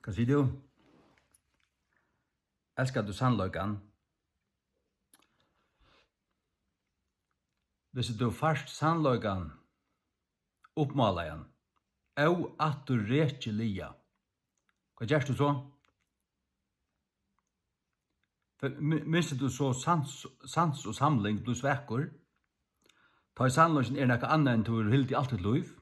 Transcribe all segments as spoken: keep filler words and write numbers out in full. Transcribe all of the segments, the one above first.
Hvat sigur tú? Elskar tú sannleikan? Viss tú fært sannleikan uppmálaðan, óafturrekiliga, hvat gert tú so? Mistir tú so sans, sans og samling, blívur svakur? Tá ið sannleikin er nakað annað enn tú hevur hildið alt títt lív.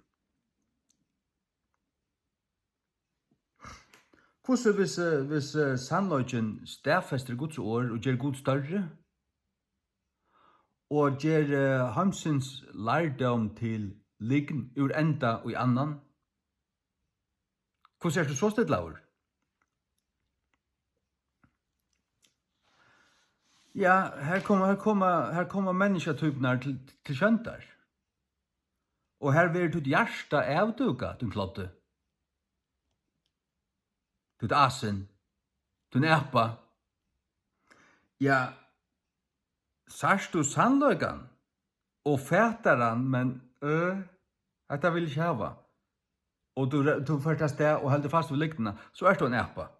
Hvussu hvis, eh, hvis, eh, sannleikin staðfestir Guds orð og ger Gud størri, og ger, eh, heimsins lærdóm til lygn úr enda í annan? Hvussu ert tú so stillaður? Ja, her koma, her koma, her koma menniskjatýpurnar til, til sjóndar. Og her verður títt hjarta avdúkað, tín kloddi. Títt asin, tín apa. Ja, sært tú sannleikan og fatar hann, men, øh, hetta vil eg ikki hava. Og tú, tú fert avstað og heldur fast við lygtina, so ert tú ein apa.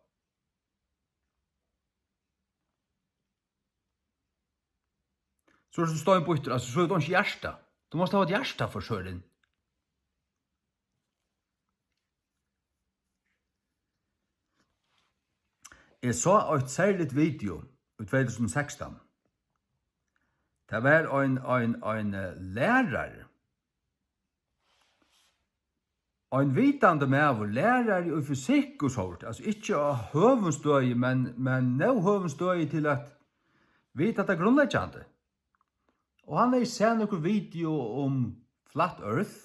So ert tú steinbýttur, altso, so hevur tú einki hjarta. Tú mást hava eitt hjarta, for søren. Eg sá eitt serligt video í tvey túsund og sekstan. Tað var ein, ein, ein, eh, lærari, ein vitandi maður, lærari í fysikk og sovorðið, altso ikki á høgum støði, men, men nóg høgum støði til at vita tað grundleggjandi. Og hann hevði sæð nøkur video um Flat Earth,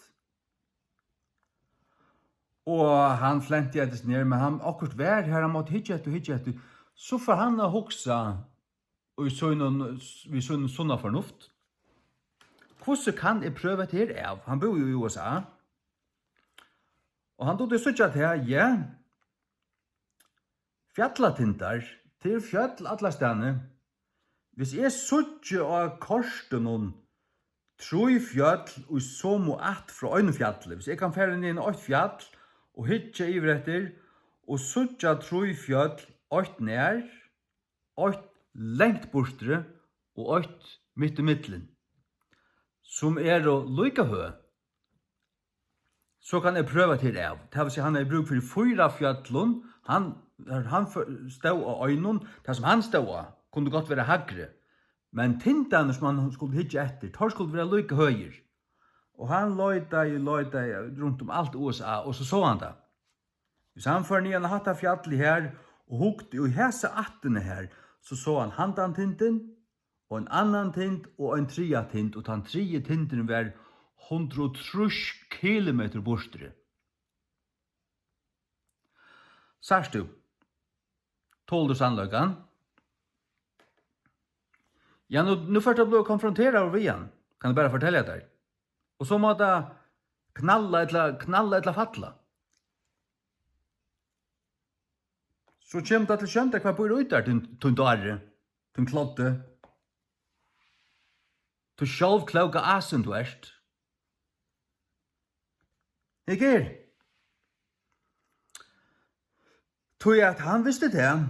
og hann flenti eftir sær, men hann, okkurt var har, hann mátti hyggja eftir, hyggja eftir. So fór hann at hugsa í sínum, við sínum sunna fornuft: Hvussu kann eg prøva hetta her av? Hann búði jú í U S A. Og hann dugdi at síggja tað, ja. Fjallatindar, tað eru fjøll allastaðni. Hvis eg síggi á kortinum trý fjøll í somu ætt frá einum fjalli, hvis eg kann fara niðan á eitt fjall og hyggja yvir eftir og síggja trý fjøll, eitt nær, eitt langt burturi og eitt mitt ímillum, sum eru líka høg, so kann eg prøva tað her av. Tað vil siga, hann hevði brúk fyri fýra fjøllum. Hann, hann fø-, stóð á einum. Tað, sum hann stóð á, kundi gott vera hægri, men tindarnir, sum hann skuldi hyggja eftir, teir skuldu vera líka høgir. Og hann leitaði, leitaði runt um alt U S A, og so sá hann tað. Hvis hann fór niðan á hatta fjallið her og hugdi í hesa ættina her, so sá hann handan tindin, og ein annan tind og ein triðja tind, og tann triði tindurin var hundrað og trýss kilometrar burturi. Sært tú? Tolir tú sannleikan? Ja, nú, nú fert tú at blíva konfronteraður við hann, kann eg bara fortelja tær. Og so má tað knalla ella, knalla ella falla. So kemur tað til sjóndar, hvat býr í tær, tín, tín dári, tín kloddi. Tú sjálvklóka asin tú ert. Hygg her. Tí at hann visti tað,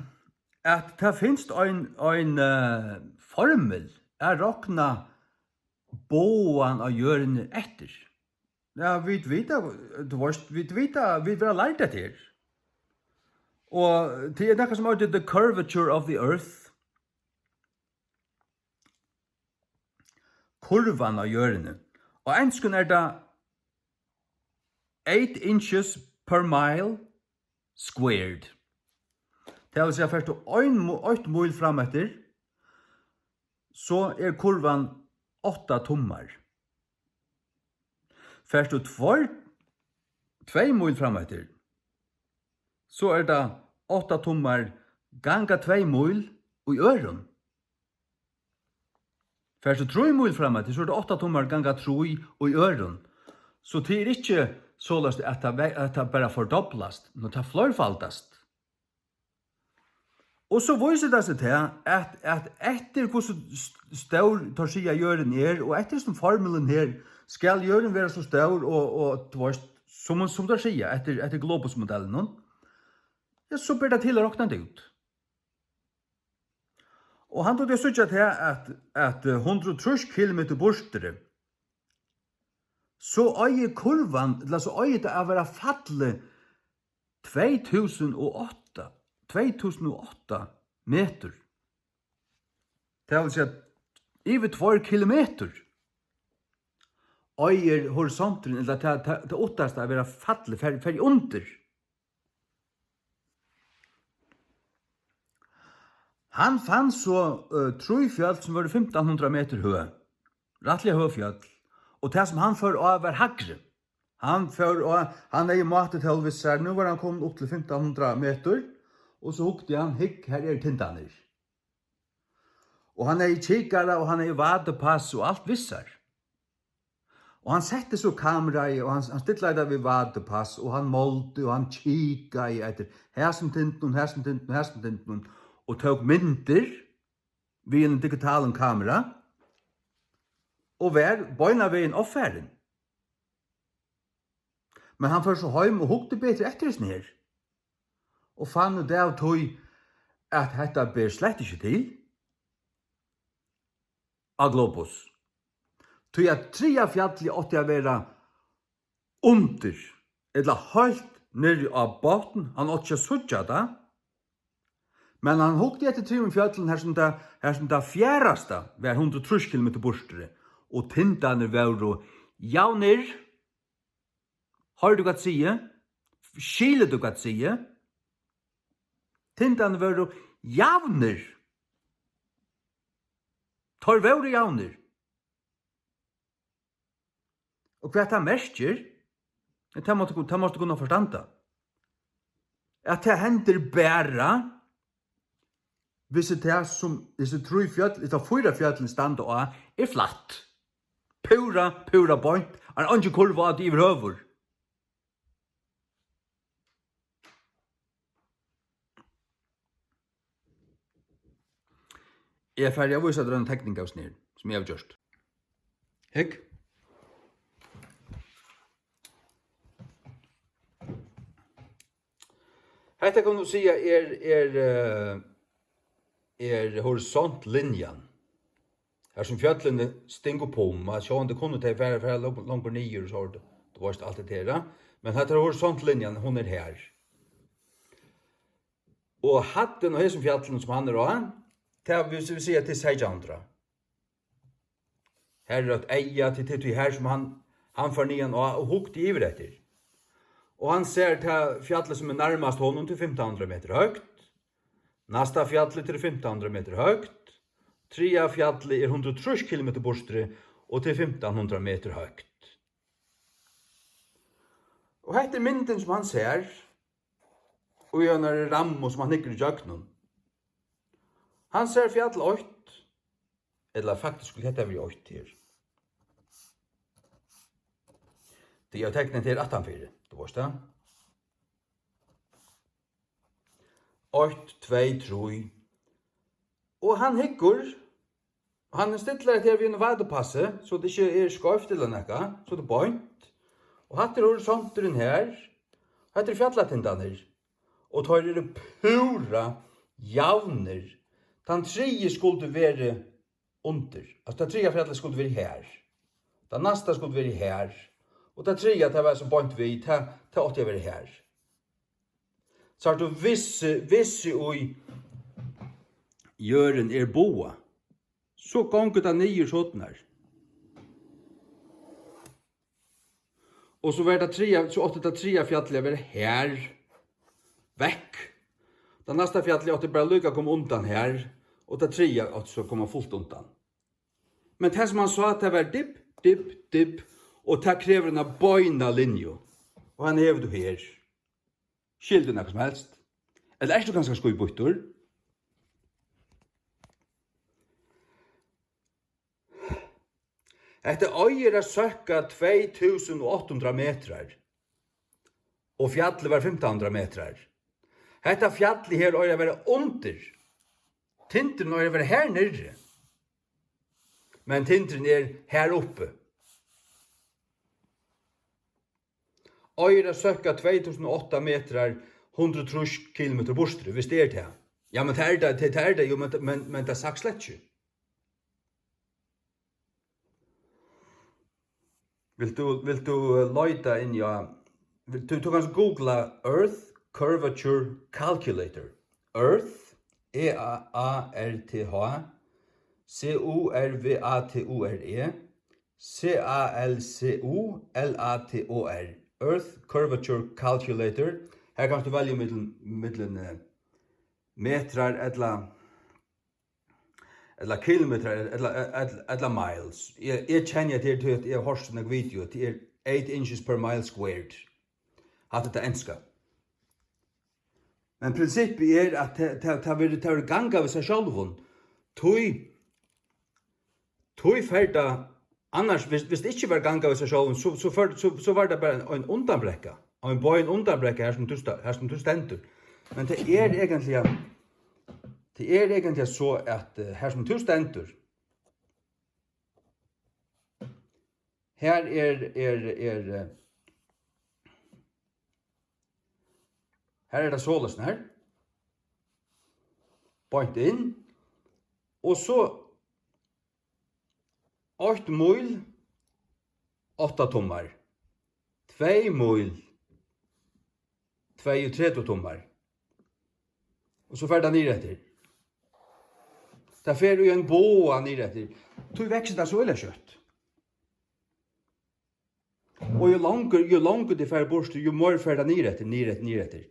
at tað finst ein, ein, eh, formel at rokna bogan á jørðini eftir. Ja, vit vita, tú veist, vit vita, vit verða lærd eftir her. Og tað er nakað sum eitur the curvature of the earth. Kurvan á jørðini. Á enskum er tað eight inches per mile squared. Tað vil siga, fert tú ein mu-, eitt míl fram eftir, so er kurvan átta tummar. Fert tú tveir, tvey míl fram eftir, so er tað átta tummar ganga tvey míl í ørum. Fert tú trý míl fram eftir, so er tað átta tummar ganga trý í ørum. So tað er ikki soleiðis, at tað ve-, at tað bara fordoblast, men tað fleirfaldast. Og so vísir tað seg tað, at, at eftir hvussu st-, stór teir siga jørðin er, og eftir sum formulin her, skal jørðin vera so stór, og, og, tú veist, sum, sum teir siga, eftir, eftir globusmodellinum, Ja, so ber tað til at rokna tað út. Og hann dugdi at síggja tað, at, at, eh, hundrað og trýss kilometur burturi, so eigur kurvan, ella so eigur tað at vera fallið tvey túsund og átta, tvey túsund og átta metur. Tað vil siga, yvir tveir kilometur eigur horisonturin, ella tað, tað, tað uttasta at vera fallið, fer, fer undir. Hann fann so, eh, trý fjøll, sum vóru fimtan hundrað metur høg. Rættiliga høg fjøll. Og tað, sum hann fór á, var hægri. Hann fór á, hann hevði mátitól við sær. Nú var hann komin upp til fimtan hundrað metur. Og so hugdi hann, hygg, her eru tindarnir. Og hann hevði kikara, og hann hevði vátupass og alt við sær. Og hann setti so kameraið, og hann, hann stillaði tað við vátupass, og hann máldi, og hann kikaði eftir hasum tindinum, hasum tindinum, hasum tindinum, og tók myndir við einum digitalum kamera, og var beinanvegin ovfarin. Men hann fór so heim og hugdi betur eftir hesum her, og fann út av tí, at hetta ber slett ikki til á Globus. Tí at triðja fjallið átti at vera undir, ella heilt niðri á botn, hann átti ikki at síggja tað. Men hann hugdi eftir trimum fjøllum, har sum tað, har sum tað fjarasta var hundrað og trýss kilometur burturi, og tindarnir vóru javnir. Hoyrir tú hvat eg sigi? Skilur tú hvat eg sigi? Tindarnir vóru javnir. Teir vóru javnir. Og hvat tað merkir, tað mátti, tað mátti kunna forstanda. At tað hendir bara, hvis tað, sum hesi trý fjøll, ella fýra fjøllini standa á, er flatt. Púra, púra beint. Har er eingin kurva á tí yvirhøvur. Eg fari at vísa tær eina tekning av snær, sum eg havi gjørt. Hygg. Hetta kann tú siga er, er, eh, er horisontlinjan. Har sum fjøllini stinga upp um, at sjálvandi kunnu tey fara, fara long-, longur niður, og so er tað, tú veist, alt hetta her, ja. Men hetta er horisontlinjan, hon er her. Og hæddin á hesum fjallinum, sum hann er á, tað vil, vil siga, til seytjan hundrað. Har er eitt eyga, til, til, til her, sum hann, hann fór niðan á og hugdi yvir eftir. Og hann sær tað fjallið, sum er nærmast honum, til fimtan hundrað metur høgt. Næsta fjallið til fimtan hundrað metur høgt. Triðja fjallið er hundrað og trýss kilometur burturi og til fimtan hundrað metur høgt. Og hetta er myndin, sum hann sær, og í einari rammu, sum hann hyggur ígjøgnum. Hann sær fjall eitt, ella faktiskt skuldi hetta verið eitt her. Tí eg havi teknað her aftanfyri, tú veist tað. Eitt, tvey, trý. Og hann hyggur, hann stillar hetta her við einum vatupassi, so tað ikki er skeivt ella nakað, so tað er beint. Og hatta er horisonturin her, hatta eru fjallatindarnir. Og teir eru púra javnir. Tann triði skuldi verið undir. Altso, tað triðja fjallið skuldi verið her. Tað næsta skuldi verið her. Og tað triðja, tað var so beint við, tað, tað átti at verið her. Sært tú, vissi, vissi í jørðin er boga, so gongur tað niður sodan har. Og so var tað triðja, so átti tað triðja fjallið at vera her, vekk. Tað næsta fjallið átti bara líka at koma undan her, og tað triðja átti so at koma fult undan. Men tað, sum hann sá, tað var dipp, dipp, dipp, og tað krevur eina beina linju. Og hana hevur tú her. Skilur tú nakað sum helst? Ella ert tú kanska skítbýttur? Hetta eigur at søkka tvey túsund og átta hundrað metrar, og fjallið var fimtan hundrað metrar. Hetta fjallið her eigur at vera undir. Tindurin eigur at vera her niðri. Men tindurin er her uppi. Eigur at søkka tvey túsund og átta metrar, hundrað og trýss kilometrar burturi, viss tað er tað. Ja, men tað er tað, tað, tað er tað, jú, men, men, men tað sagt slett ikki. Vilt tú, vilt tú, eh, leita inn, ja, vilt tú, tú kanst googla Earth Curvature Calculator. Earth, E A A R T H, C U R V A T U R E, C A L C U L A T O R. Earth Curvature Calculator. Her kanst tú velja millum, millum, eh, metrar ella, ella kilometrar ella, ella, ella miles. Eg, eg kenni at tað er tí at eg havi hoyrt so nógv video, at tað er eight inches per mile squared. Hatta er tað enska. Men prinsippið er, at tað, tað, tað verður, tað verður gangað við sær sjálvum. Tí, tí fer tað, annars, viss, viss tað ikki var gangað við sær sjálvum, so, so, fer, so, so var tað bara ein undanbrekka, ein bein undanbrekka, har sum tú sta-, har sum tú stendur. Men tað er eigentliga, tað er eigentliga so, at, eh, har sum tú stendur, har er, er, er, eh, har er tað soleiðis her. Beint inn. Og so eitt míl, átta tummar. Tvey míl, tveyogtretivu tummar. Og so fer tað niður eftir. Tað fer í ein boga niður eftir. Tí veksur tað so øgiliga skjótt. Og jú longur, jú longur tað fer burtur, jú meir fer tað niður eftir, niður eftir, niður eftir.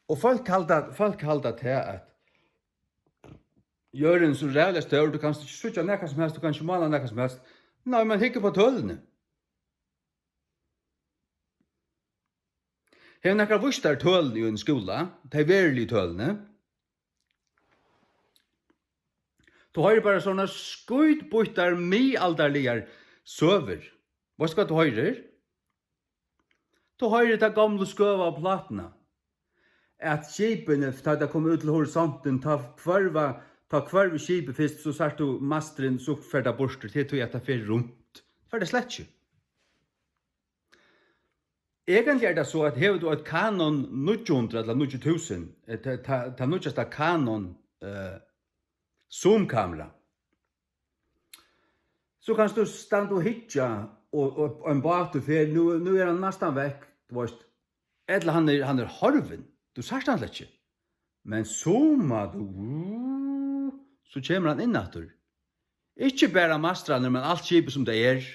Og fólk halda, fólk halda tað, at jørðin er so ræðuliga stór, tú kanst ikki síggja nakað sum helst, tú kanst ikki mála nakað sum helst. Nei, men hygg upp á tølini. Hevur nakar víst tær tølini í einum skúla, tey veruligu tølini? Tú hoyrir bara sovorðnar skítbýttar miðaldarligar søgur. Veitst tú, hvat tú hoyrir? Tú hoyrir ta gomlu skøva á plátuna, at skipini, tá tað koma út til horisontin, tá hvørva, tá hvørvur skipið fyrst, so sært tú masturin, so fer tað burtur, tað er tí, at tað fer runt. Fer tað slett ikki. Eigentliga er tað so, at hevur tú eitt Canon níggju hundrað ella níggju túsund, eh, ta, ta, ta nýggjasta Canon, eh, zoomkamera, so kanst tú standa og hyggja, og, og ein bátur fer, nú, nú er hann næstan vekk, tú veitst, ella hann er, hann er horvin, tú sært hann slett ikki. Men zooma tú, so kemur hann inn aftur. Ikki bara mastrarnir, men alt skipið sum tað er.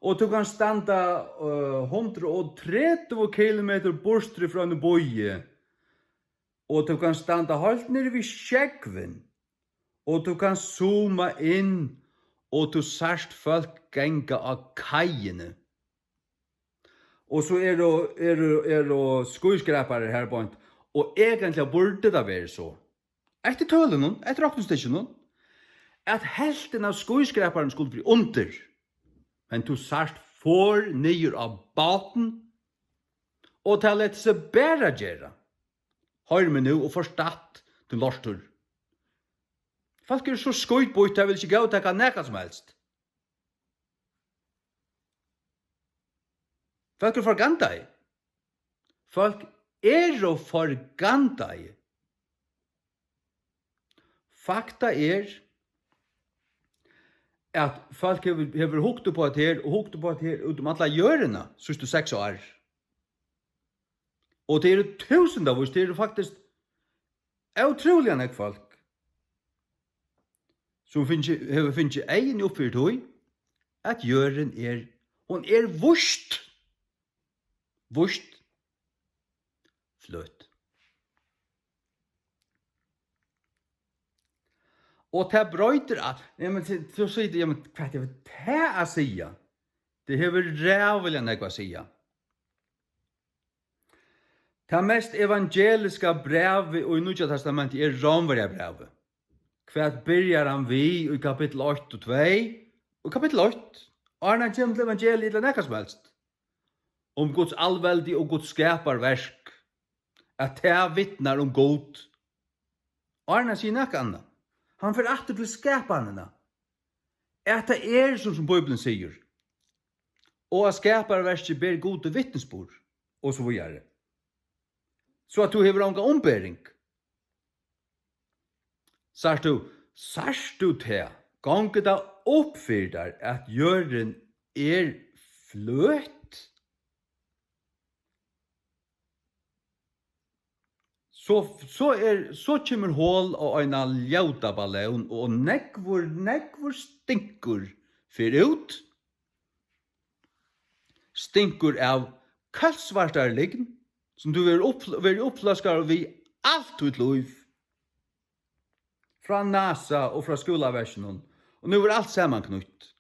Og tú kanst standa, eh, hundrað og tretivu kilometrar burtur frá einum býi. Og tú kanst standa heilt niðri við sjógvin. Og tú kanst zooma inn, og tú sært fólk ganga á kaiini. Og so eru, eru, eru skyskraparar har beint. Og eigentliga burdi tað verið so, eftir tølunum, eftir roknistykkinum, at helvtin av skyskraparum skuldi verið undir. Men tú sært for niður á botn, og tað letur seg bara gera. Hoyr meg nú og forstatt, tú lortur. Fólk eru so skítbýtt, tey vilja ikki góðtaka nakað sum helst. Fólk eru forgandaði. Fólk eru forgandaði. Fakta er, at fólk hevur, hevur hugt upp á hetta her og hugt upp á hetta her út um alla jørðina síðstu seks ár. Og tað eru túsundavís, tað eru faktiskt ótrúliga nógv fólk, sum fingið, hevur fingið eyguni upp fyri tí, at jørðin er, hon er víst, víst fløt. Og tað broytir alt. Ja, men so, so sigur tú, ja, men hvat hevur tað at siga? Tað hevur ræðuliga nógv at siga. Tað mest evangeliska brævið í Nýggja Testamenti er Rómverjabrævið. Hvat byrjar hann við í kapittul eitt og tvey? Í kapittul eitt, áðrenn hann kemur til evangeliið ella nakað sum helst, um Guds alveldi og Guds skaparverk, at tað vitnar um Gud. Áðrenn hann sigur nakað annað, hann fer aftur til skapanina, at tað er, sum, sum Bíblian sigur, og at skaparaverkið ber Gudi vitnisburð, og so víðari. So at tú hevur onga umbering. Sært tú, sært tú tað? Gongur tað upp fyri tær, at jørðin er fløt? So, so er, so kemur hol á eina ljóta ballón, og nógvur, nógvur stinkur fer út. Stinkur av kølsvartari lygn, sum tú verður uppfl-, verður uppfløskaður við alt títt lív. Frá NASA og frá skúlaverkinum. Og nú er alt saman knýtt.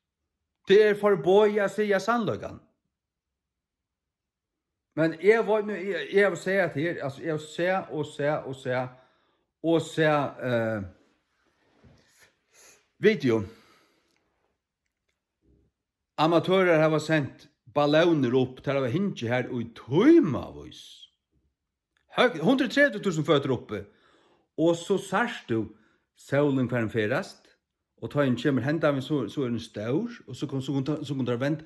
Tað er forboðið at siga sannleikan. Men eg veit nú, eg, eg havi sæð hetta her, altso, eg havi sæð og sæð og sæð og sæð, eh, video. Amatørar hava sent ballónir upp, tær hava hingið har í tímavís. Høgt, hundrað og tretivu túsund føtur uppi. Og so sært tú sólin, hvar hon ferðast, og tá hon kemur hendan vegin, so, so er hon stór, og so kom, so kom, so kom tær vend,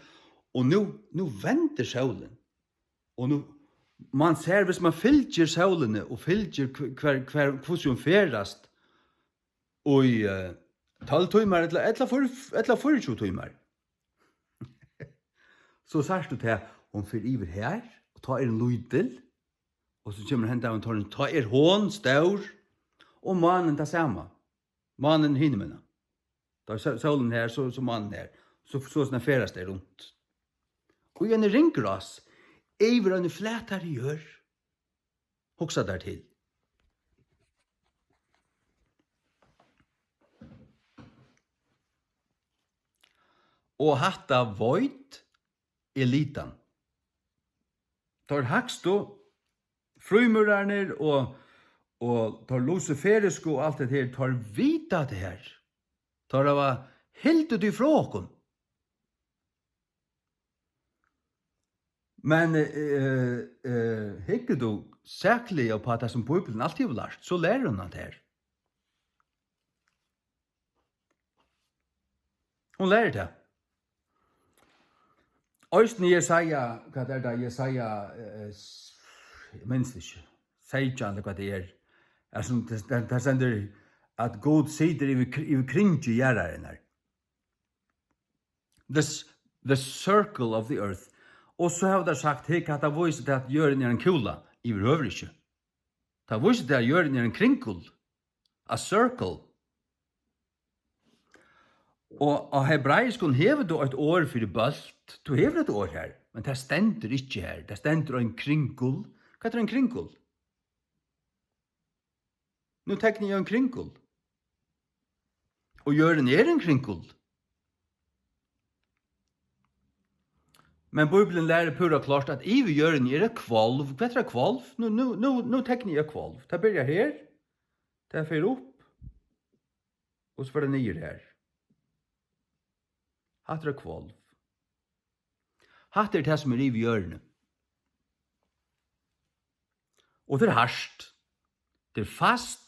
og nú, nú vendir sólin. Og nú, man sær, hvis man fylgir sólini og fylgir hv-, hvar, hvar, hvussu hon ferðast í, eh, tólv tímar ella, ella fýra, ella fýraogtjúgu tímar, so sært tú tað, hon fer yvir har, og tá er hon lítil, og so kemur henda, hon tar, tá er hon stór, og mánin tað sama. Mánin hinumegin. Tá er só-, sólin her, so, so mánin her. So, so, soleiðis ferðast tey runt. Og í eini ringrás, yvir eini flatari jørð. Hugsa tær til. Og hatta veit elitan. Teir hægstu, frímúrararnir og, og teir lusiferisku og alt hetta her, teir vita hetta her. Teir hava hildið tí frá okkum. Men, eh, eh, hyggur tú sakliga upp á tað, sum Bíblian altíð hevur lært, so lærir hon tað her. Hon lærir tað. Eisini Jesaja, hvat er tað? Jesaja, eh, s-, eg minnist ikki. Seytjan, ella hvat tað er. Altso, tað, tað, tað stendur, at Gud situr yvir kr-, yvir kringi jarðarinnar. The s-, the circle of the earth. Og so hava teir sagt, hygg, hatta vísir til, at jørðin er ein kúla. Yvirhøvur ikki. Tað vísir til, at jørðin er ein kringul. A circle. Og á hebraiskum hevur tú eitt orð fyri bólt. Tú hevur eitt orð her, men tað stendur ikki her. Tað stendur ein kringul. Hvat er ein kringul? Nú tekni eg ein kringul. Og jørðin er ein kringul. Men Bíblian lærir púra klárt, at yvir jørðini er eitt hvolv. Hvat er eitt hvolv? Nú, nú, nú, nú tekni eg eitt hvolv. Tað byrjar her, tað fer upp, og so fer tað niður her. Hatta er eitt hvolv. Hatta er tað, sum er yvir jørðini. Og tað er hart. Tað er fast.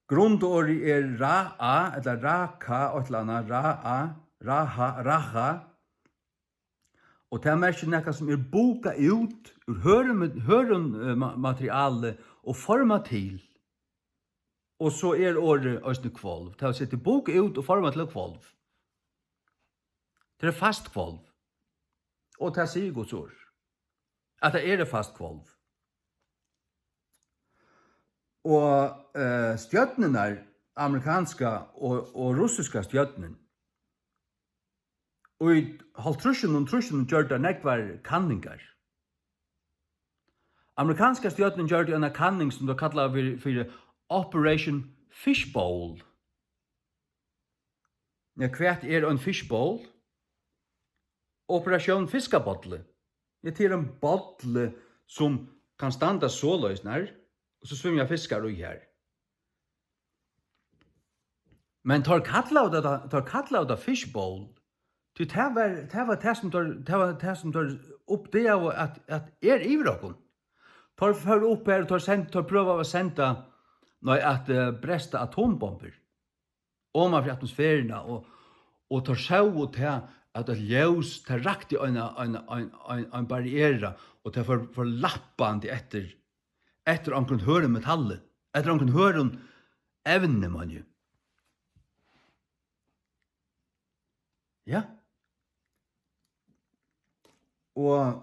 Grundorðið er ra-a, ella ra-ka, eitt ella annað, ra-a, raha, raha. Og tað merkir nakað, sum er bukað út úr hørðum, hørðum, eh, ma-, materiali og formað til. Og so er orðið eisini hvolv. Tað vil siga, tað er bukað út og formað til eitt hvolv. Tað er fast hvolv. Og tað sigur Guds orð, at tað er eitt fast hvolv. Og, eh, stjørnurnar, amerikanska og, og russiska stjørnin, í hálvtrýssunum, trýssunum gjørdu tær nógvar kanningar. Amerikanska stjórnin gjørdi eina kanning, sum teir kallaðu fyri, fyri Operation Fishbowl. Ja, hvat er ein fishbowl? Operatión Fiskabolli. Ja, tað er ein bolli, sum kann standa soleiðis, nær, og so svimja fiskar í har. Men teir kallaðu tað, teir kallaðu tað fishbowl, tí tað var, tað var tað, sum teir, tað var tað, sum teir uppdagaðu, at, at er yvir okkum. Teir fóru upp har, og teir send-, teir prøvaðu at senda, nei, at, eh, bresta atombombur. oman fyri atmosferuna, og, og teir sóu tað, at eitt ljós, tað rakti eina, eina, ein, ein, ein barriera, og tað fór, fór lappandi eftir, eftir onkrum hørðum metalli, eftir onkrum hørðum evni, man jú. Ja. Og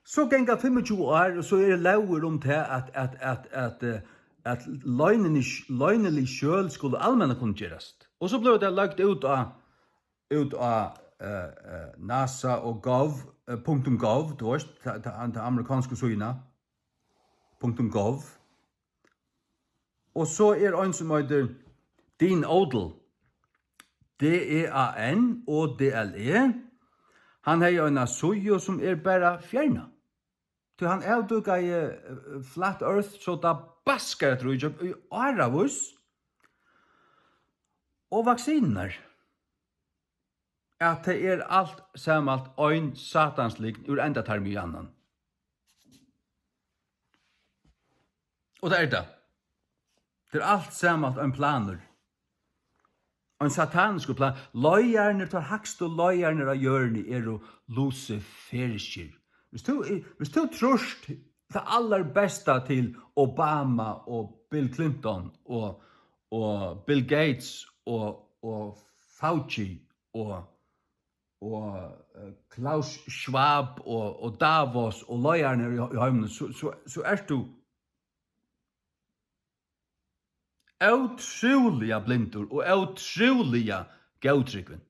so ganga fimmogtjúgu ár, og so eru lógir um tað, at, at, at, at, eh, at loynilig, loynilig skjøl skulu almannakunngerast. Og so blívur tað lagt út á, út á, eh, eh, NASA og gov, eh, punktum gov, tú veist, ta, ta, ta amerikansku síðuna, punktum gov. Og so er ein, sum eitur Dean Odle, D E A N O D L E. Hann hevði eina síðu, sum er bara fjerna. Tí hann avdúkaði, eh, Flat Earth, so tað baskar eftir í gjøgn í áravís. Og vaksinurnar, at tað er alt samalt ein satans lygn úr endatarmi í annan. Og tað er tað. Tað er alt samalt ein planur. Ein sataniskur plan. Leiðararnir, teir hægstu leiðararnir á jørðini eru luciferskir. Viss tú, viss tú trýrt tað allarbesta til Obama og Bill Clinton og, og Bill Gates og, og Fauci og, og, eh, Klaus Schwab og, og Davos og leiðararnar í, í heiminum, so, so, so ert tú ótrúliga blindur og ótrúliga góðtrúgvin.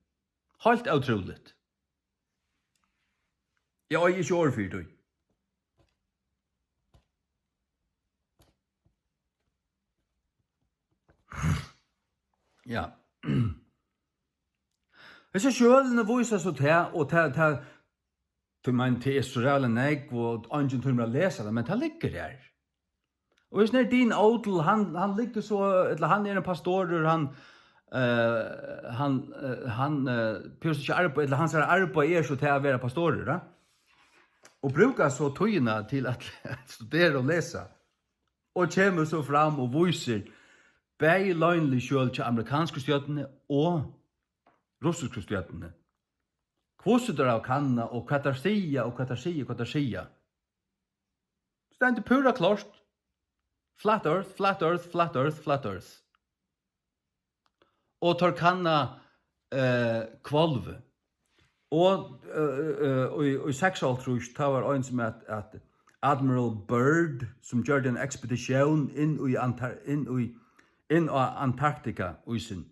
Heilt ótrúligt. Eg eigi ikki orð fyri tí. Ja. Hesi skjølini vísa so tað, og tað, tað, tú meini, tað er so ræðuliga nógv, og eingin tímir at lesa tað, men tað liggur har. Og hesin er Dean Odle, hann, hann liggur so, ella hann er ein pastorur, hann, eh, hann, eh, hann, eh, behøvist ikki arbeiða, ella hansara arbeiði er so tað at vera pastorur, ja? Og brúkar so tíðina til at, at studera og lesa. Og kemur so fram og vísir bæði loynilig skjøl hjá amerikansku stjórnini og russisku stjórnini. Hvussu teir hava kannað, og hvat teir siga, og hvat teir siga, hvat teir siga. Stendur púra klárt. Flat earth, flat earth, flat earth, flat earth. Og teir kanna, eh, hvolvið. Og, eh, eh, í, í seksoghálvtrýss, tá var ein sum æt, æt Admiral Byrd, sum gjørdi eina ekspeditión inn í Antar-, inn í, inn á Antarktika-ísin.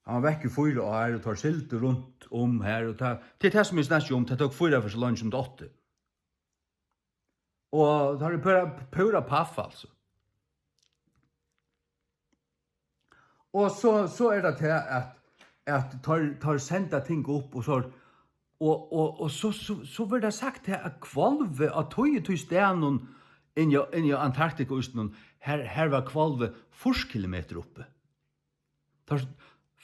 Hann var vekk í fýra ár, og teir sigldu runt um har, og tað, tað er tað sum eg snakki um, tað tók fýra ferð so leingi sum tað átti. Og tað er púra, púra paff, altso. Og so, so er tað tað at, at teir, teir senda ting upp, og so, og, og, og so, so, so verður tað sagt her, at hvolvið á tí og tí staðnum inni á, inni á Antarktikaísinum, har, har var hvolvið fýrs kilometrar uppi. Teir,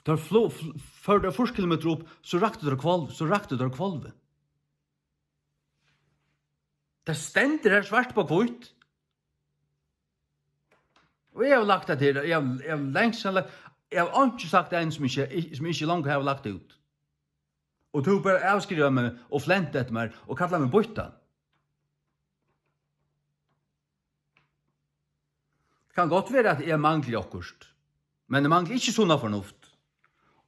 teir flo-, fl-, fóru teir fýrs kilometrar upp, so raktu teir hvolv, so raktu teir hvolvið. Tað stendur her svart á hvítt. Og eg havi lagt tað til, eg havi, eg havi langt síðan lagt, eg havi einki sagt enn sum ikki, sum ikki longu havi lagt út. Og tú bara avskrivar meg og flentir eftir mær og kallar meg býttan. Kann gott vera, at eg mangli okkurt, men eg mangli ikki sunna fornuft,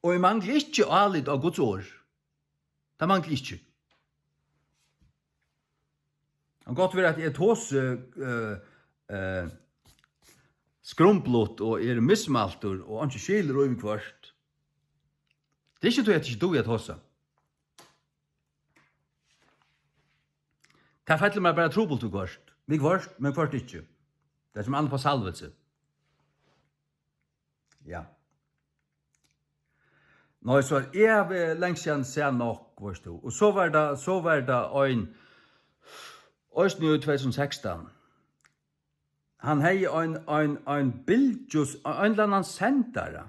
og eg mangli ikki álit á Guds orð. Tað mangli ikki. Kann gott vera, at eg tosi, eh, eh, skrumplut og eri mismæltur og einki skilur í viðhvørt. Tað er ikki tí, at eg ikki dugi at tosa. Tað fellur mær bara trupult viðhvørt. Viðhvørt, men hvørt ikki. Tað er sum annað på salvelse. Ja. Nei, so eg havi langt síðan sæð nokk, veist tú. Og so var tað, so var tað ein, eisini í tvey túsund og sekstan. Hann hevði ein, ein, ein bylgjus-, ein ella annan sendara,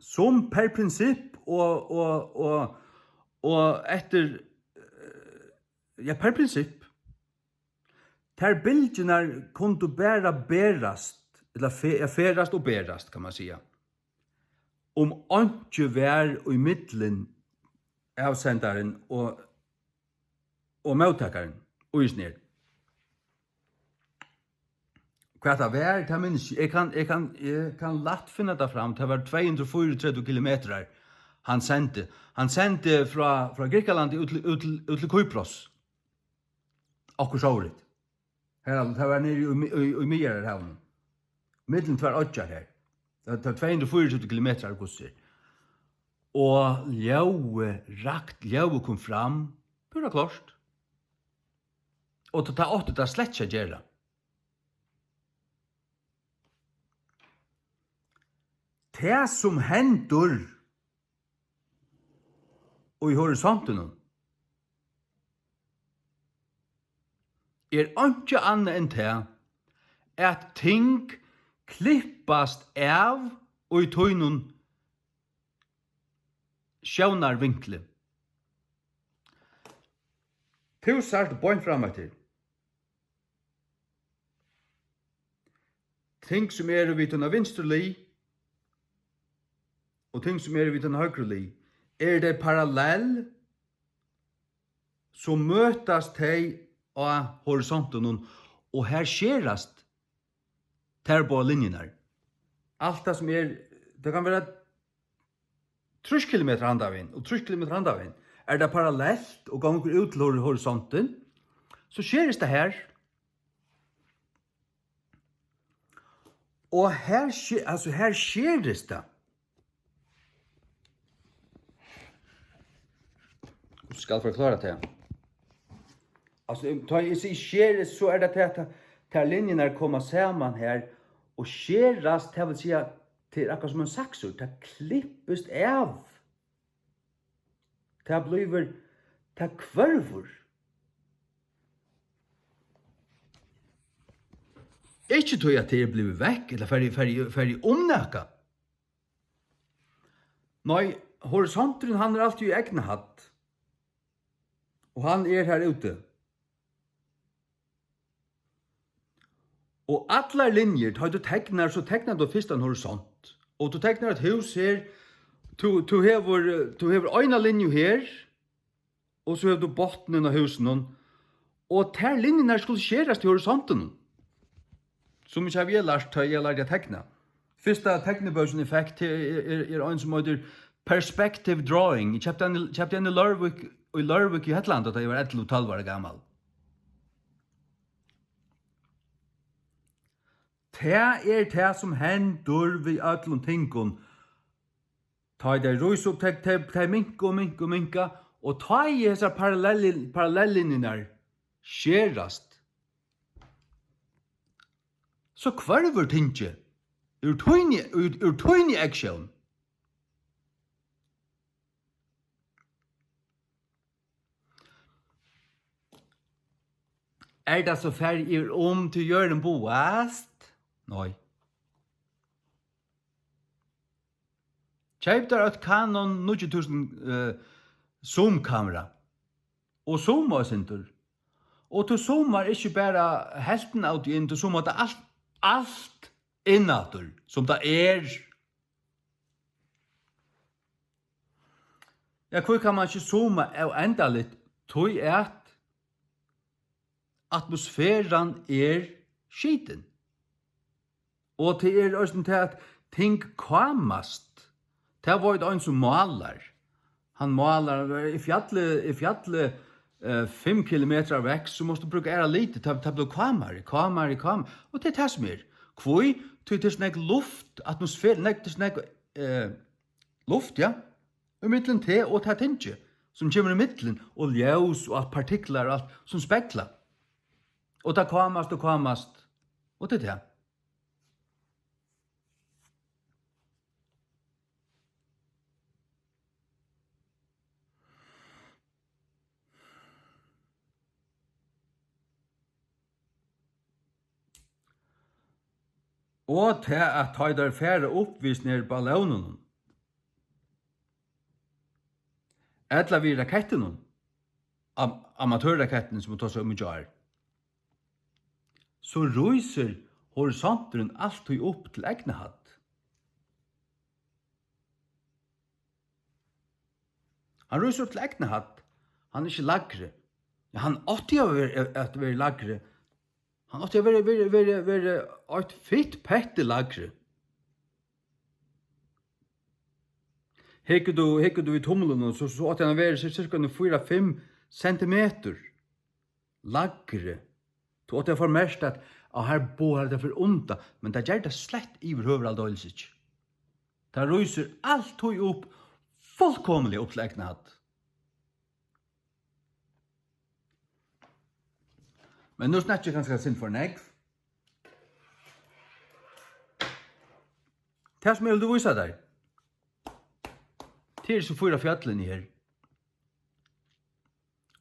sum per prinsipp og, og, og, og eftir, eh, ja, per prinsipp, tær bylgjurnar kundu bara berast ella fe-, ja, ferðast og berast, kann man siga. Um einki var í millum avsendarin og, og móttakarin, í snar. Hvat tað var, tað minnist eg. Eg kann, eg kann, eg kann lætt finna tað fram. Tað var tvey hundrað og fýraogtretivu kilometrar, hann sendi. Hann sendi frá, frá Grikkalandi út til, út til, út til Kypros. Okkurt sovorðið. Her, tað var niðri í, í, í Miðjarðarhavinum. Millum tvær oyggjar her. Tað, tað er tvey hundrað og fýraogtretivu kilometrar, hvussu er. Og ljóðið, rakt ljóðið kom fram, púra klárt. Og tað, tað átti tað slett ikki at gera. Tað, sum hendir í horisontinum, er einki annað enn tað, at ting klippast av í tínum sjónarvinkli. Tú sært beint fram eftir. Ting, sum eru við tína vinstru lið, og ting, sum eru við tína høgru lið, eru tey parallell, so møtast tey á horisontinum, og her skerast tær báðar linjurnar. Alt tað, sum er, tað kann vera trýss kilometrar handan vegin og trýss kilometrar handan vegin. Er tað parallelt og gongur út til hor-, horisontin, so skerist tað her. Og her ske-, altso, her skerist tað. Hvussu skal eg forklára tað? Altso, tá eg sigi skerist, so er tað tað, at tær linjurnar koma saman her og skerast, tað vil siga, tað er akkurát sum ein saksur, tað klippist av. Tað blívur, tað hvørvur. Ikki tí, at tað er blivið vekk, ella farið, farið, farið um nakað. Nei, horisonturin, hann er altíð í egnahædd. Og hann er har úti. Og allar linjur, tá tú teknar, so teknar tú fyrst ein horisont. Og tú teknar eitt hús her, tú, tú hevur, tú hevur eina linju her, og so hevur tú botnin á húsinum. Og tær linjurnar skulu skerast í horisontinum. Sum ikki havi eg lært, tá eg lærdi at tekna. Fyrsta teknibókin eg fekk, tað er, er, er ein sum eitur Perspective Drawing. Eg keypti hann í, keypti hann í Leirvík, í Leirvík í Hetlandi, tá eg var ellivu, tólv ára gamal. Tað er tað, sum hendir við øllum tingum. Tá ið tey rísa upp, tey, tey, tey minka og minka og minka, og tá ið hesar parallelli-, parallellinjurnar skerast, so hvørvur tingið úr tíni, úr, úr tíni eygsjón. Er tað so farið yvir um, tí jørðin bogast? Nei. Keyp tær eitt Canon níggju túsund, eh, zoom-kamera og zooma eitt sindur. Og tú zoomar ikki bara helvtina av tí inn, tú zoomar tað alt, alt inn aftur, sum tað er. Ja, hví kann man ikki zooma óendaligt? Tí at atmosferan er skitin. Og tað er eisini tað, at ting kámast. Tað veit ein sum málar. Hann málar, er fjallið, er fjallið, eh, fimm kilometrar vekk, so mást tú brúka aðrar litir. Tað, tað blívur kámari, kámari, kámari. Og tað er tað sum er. Hví? Tí tað er so nógv luft, atmosfer, nógv, tað er so nógv, eh, luft, ja, ímillum teg og tað tingið, sum kemur ímillum, og ljós og alt, partiklar og alt, sum spegla. Og tað kámast og kámast, og tað er tað. Og tað, at tá ið teir fara upp við snar ballónunum, ella við rakettunum, am-, amatørrakettunum, sum vit tosaðu um í gjár, so rísur horisonturin altíð upp til egnahædd. Hann rísur upp til egnahædd. Hann er ikki lægri. Ja, hann átti at vera, at vera lægri. Hann átti at vera, vera, vera, vera eitt fitt petti lægri. Hyggur tú, hyggur tú við tumlinum, so, so átti hann at vera sir-, cirka eini fýra, fimm sentimetur lægri. Tú átti at formerkt, at á, har boðar tað fyri undan, men tað ger tað slett yvirhøvur aldeilis ikki. Tað rísur altíð upp, fullkomiliga upp til egnahædd. Men nú snakki eg kanska eitt sindur for nógv. Tað, sum eg vildi vísa tær, tað eru so fýra fjøllini her.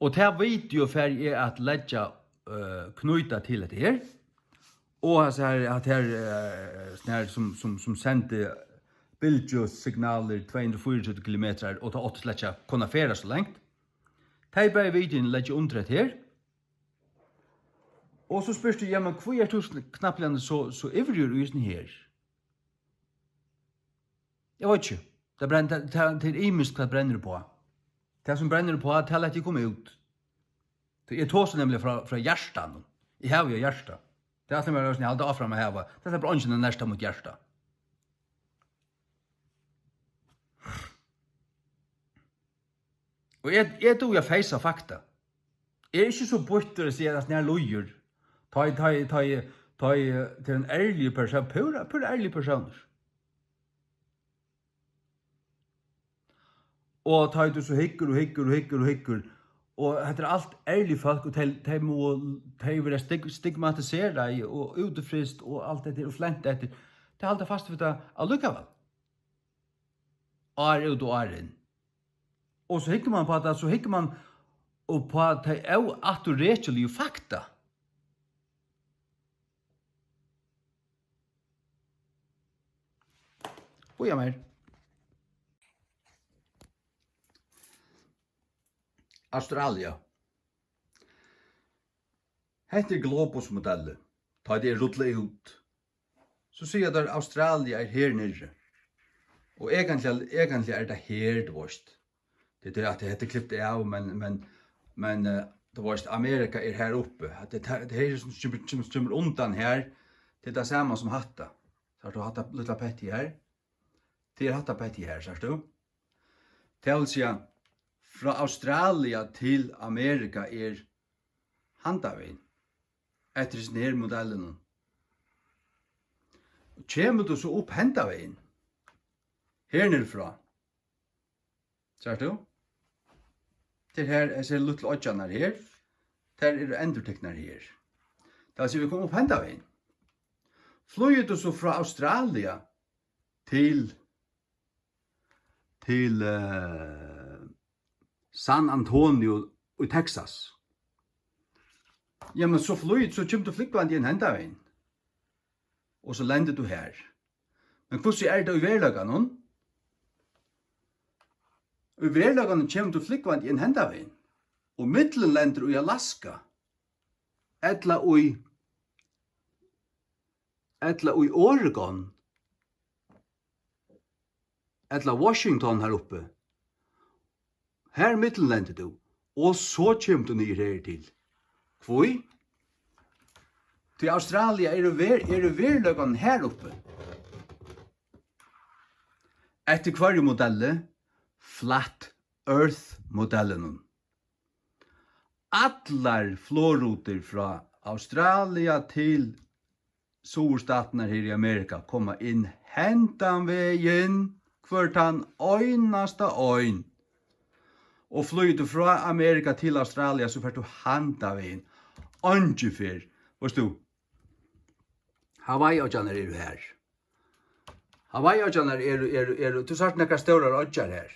Og tað video fari eg at leggja, øh, knýta til hetta her. Og hasar her, at her, øh, sånn her sum, sum, sum sendi bylgjusignalir tvey hundrað og fýraogtretivu kilometrar, og tað átti slett ikki at kunna ferðast so langt. Tey bæði videoini leggi eg undir hetta her. Og so spyrt tú, jamen, hví ert tú sn-, knappliga so, so ivrigur í hesum her? Eg veit ikki. Tað brenn-, tað, tað, tað er ymiskt, hvat brennur uppá. Tað, sum brennur uppá, tað lati eg koma út. Tí eg tosi nemliga frá, frá hjartanum. Eg havi jo hjarta. Tað ætli eg mær eisini at halda áfram at hava. Tað sleppur eingin at nerta mítt hjarta. Og eg, eg dugi at feysa fakta. Eg eri ikki so býttur at siga, at nær líður. Tá ið, tá ið, tá ið, tá ið, tað er ein ærligur persón, púra, púra ærligur persónur. Og tá ið tú so hyggur og hyggur og hyggur og hyggur, og hetta er alt ærlig fólk, og tey, tey mugu, tey verða stig-, stigmatiserað og útfryst og alt hetta her og flent eftir, tey halda fast við tað allíkavæl. Ár út og ár inn. Og so hyggur man uppá tað, so hyggur man uppá tey óafturrekiligu fakta. Bíða mær. Australia. Hetta er Globus-modellin, tá tey eru rullað út. So siga teir, Australia er her niðri. Og eigentliga, eigentliga er tað her, tú veist. Tað er at hetta er klipt av, men, men, men, eh, tú veist, Amerika er her uppi. At tað, tað her sum kemur, kemur, kemur undan her, tað er tað sama sum hatta. Sært tú hatta lítla pettið her? Tað er hatta pettið her, sært tú? Tað vil siga, frá Australia til Amerika er handavegin, eftir hesum her modellinum. Og kemur tú so upp henda vegin, her niðri frá, sært tú? Tað er her, hesar lítlu oyggjarnar her, tær eru endurtiknar her. Tað vil siga, vit koma upp henda vegin. Flýgur tú so frá Australia til til, eh, San Antonio í Texas. Jamen, so flýt, so kemur tú flúgvandi inn henda vegin. Og so lendir tú her. Men hvussu er tað í veruleikanum? Í veruleikanum kemur tú flúgvandi inn henda vegin. Og millumlendir í Alaska. Ella í, ella í Oregon. Ella Washington har uppi. Har millumlendir tú, og so kemur tú niður her til. Hví? Tí Australia eru ver-, eru veruleikan har uppi. Eftir hvørjum modelli? Flat Earth modellinum. Allar flogrutur frá Australia til Suðurstatirnar her í Amerika koma inn hendan vegin hvør tann einasta ein. Og flýgur tú frá Amerika til Australia, so fert tú handan vegin. Eingin ferð. Veist tú, Hawaii-oyggjarnar eru her. Hawaii-oyggjarnar eru, eru, eru, tú sært nakrar stórar oyggjar her.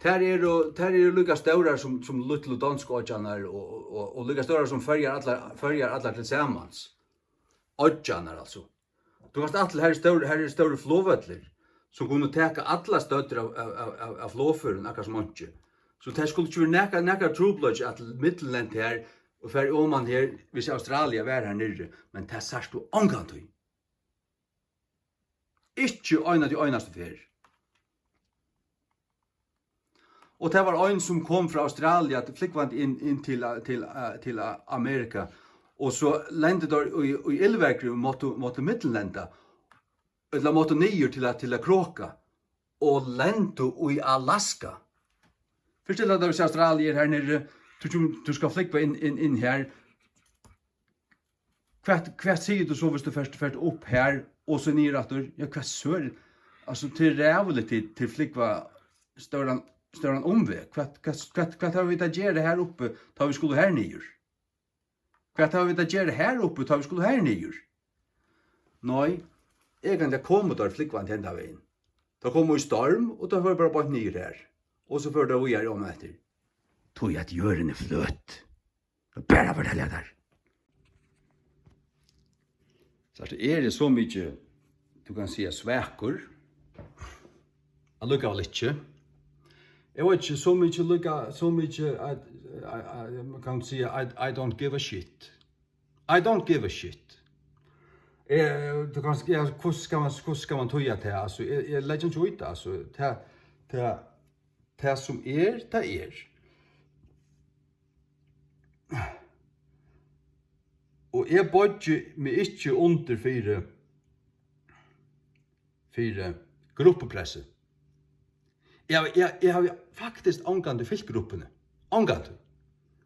Tær eru, tær eru líka stórar sum, sum lítlu donsku oyggjarnar og, og, og, og líka stórar sum Føroyar allar, Føroyar allar til samans. Oyggjarnar, altso. Tú kanst ætla, her er stór, her eru stórir flogvøllir, sum kunnu taka allar støddir av, av, av, av, av flogførum, akkurát sum einki. So tað skuldi ikki verið nakar, nakar trupulleiki at millumlent her og fari oman her, hvis Australia var her niðri, men tað sært tú ongantíð. Ikki eina, tí einastu ferð. Og tað var ein, sum kom frá Australia, flúgvandi inn, inn til, til, til Amerika, og so lentu teir í, í illveðri og máttu, máttu millumlenda, ella máttu niður til at, til at kroka, og lentu í Alaska. Fyrstil tær, hvis Australia er her niðri, tú, tú, tú skalt flúgva inn, inn, inn her. Hvat, hvat sigur tú so, hvis tú fert, fert upp her og so niður aftur? Ja, hvat søren? Altso, tað er ræðuligt til, til flúgva stóran, stóran umveg. Hvat, hvat, hvat, hvat hava vit at gera her uppi, tá vit skulu her niður? Hvat hava vit at gera her uppi, tá vit skulu her niður? Nei, eg kann ikki koma teir flúgvandi hendan vegin. Teir koma í storm, og teir fara bara beint niður her. Og so fara teir víðari oman eftir. Tí at jørðin er fløt. Bara fortelja tær. So eg eri so mikið, tú kanst siga, svakur. Allíkavæl ikki. Eg veit ikki, so mikið líka, so mikið, I, I, I, man kann siga, I, I don't give a shit. I don't give a shit. Eh, tú kanst, ja, hvussu skal man, hvussu skal man týða tað? Altso, eg, eg leggi ikki í tað, altso. Tað, tað, tað sum er, tað er. Og eg boyggi meg ikki undir fyri, fyri gruppupressu. Eg havi, eg, eg havi faktiskt ongantíð fylgt gruppuni. Ongantíð.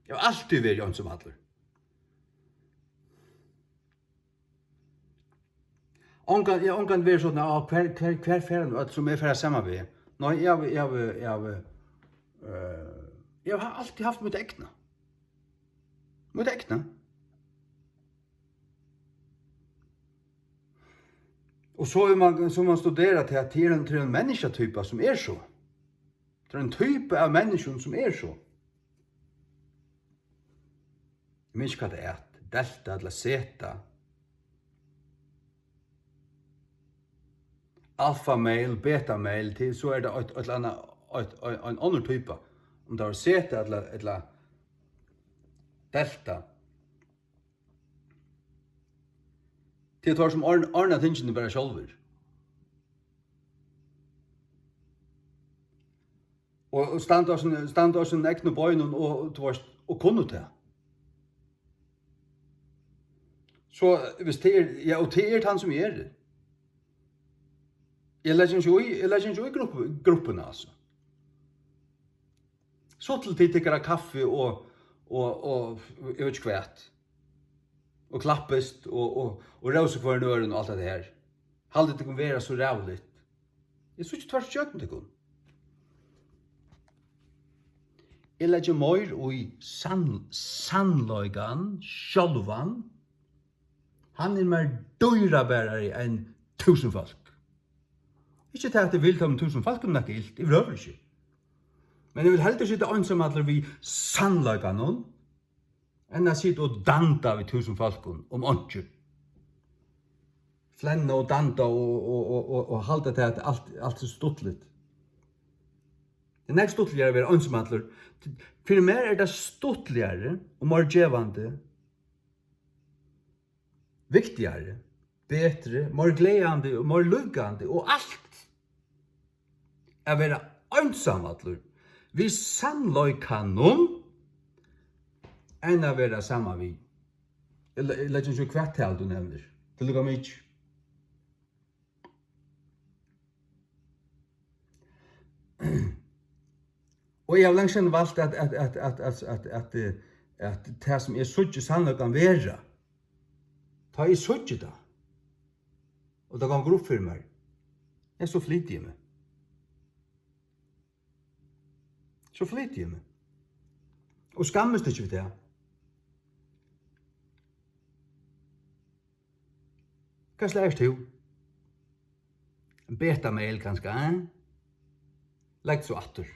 Eg havi altíð verið einsamallur. Ongan, eg havi ongantíð verið sovorðin, á, hvar, hvar, hvar fer hann øll, sum eg fari saman við? Nei, eg havi, eg havi, eg havi, eh, eg havi altíð havt mítt egna. Mítt egna. Og so er man, so man studerar til at tað er ein, tað er ein menniskjatýpa sum er so. Tað er ein typa av menniskjum sum er so. Eg minnist ikki, hvat tað er. Delta ella zeta. Alpha male, beta male, til so er tað eitt, eitt ella annað, eitt, ein, ein annar typa. Um tað er zeta ella, ella delta. Tað er teir, sum orn-, ordna tingini bara sjálvir. Og, og standa á sínum, standa á sínum egnu beinum og, og, tú veist, og kunnu tað. So, hvis tað er, ja, og tað er tann, sum eg eri. Eg leggi ikki í, eg leggi ikki í gruppu-, gruppuna, altso. So til tit tykkara kaffi og, og, og eg veit ikki hvat. Og klappist og, og, og rósa hvørjum øðrum og alt tað har. Haldið tykkum vera so ræðuligt. Eg síggi tvørtur ígjøgnum tykkum. Eg leggi meir í sann-, sannleikan sjálvan. Hann er mær dýrabarari enn túsund fólk. Ikki tað, at eg vil teimum túsund fólkum nakað ilt, yvirhøvur ikki. Men eg vil heldur sita einsamallur við sannleikanum, enn at sita og danda við túsund fólkum um einki. Flenna og danda og, og, og, og, og halda tað, at alt, alt er stuttligt. Tað er nógv stuttligari at vera einsamallur. Fyri mær er tað stuttligari og meir gevandi, viktigari, betri, meir gleðandi og meir lívgandi og alt at vera einsamallur við sannleikanum enn at vera saman við. Eg le-, eg leggi ikki í hvat tal tú nevnir. Tað er líka mikið. Og eg havi langt síðan valt at, at, at, at, at, at, at, eh, at tað, sum eg síggi sannleikan vera, tá eg síggi tað, og tað gongur upp fyri mær, ja, so flyti eg meg. So flyti eg meg. Og skammist ikki við tað. Hvat slag ert tú? Beta male kanska, eh? Legg so aftur.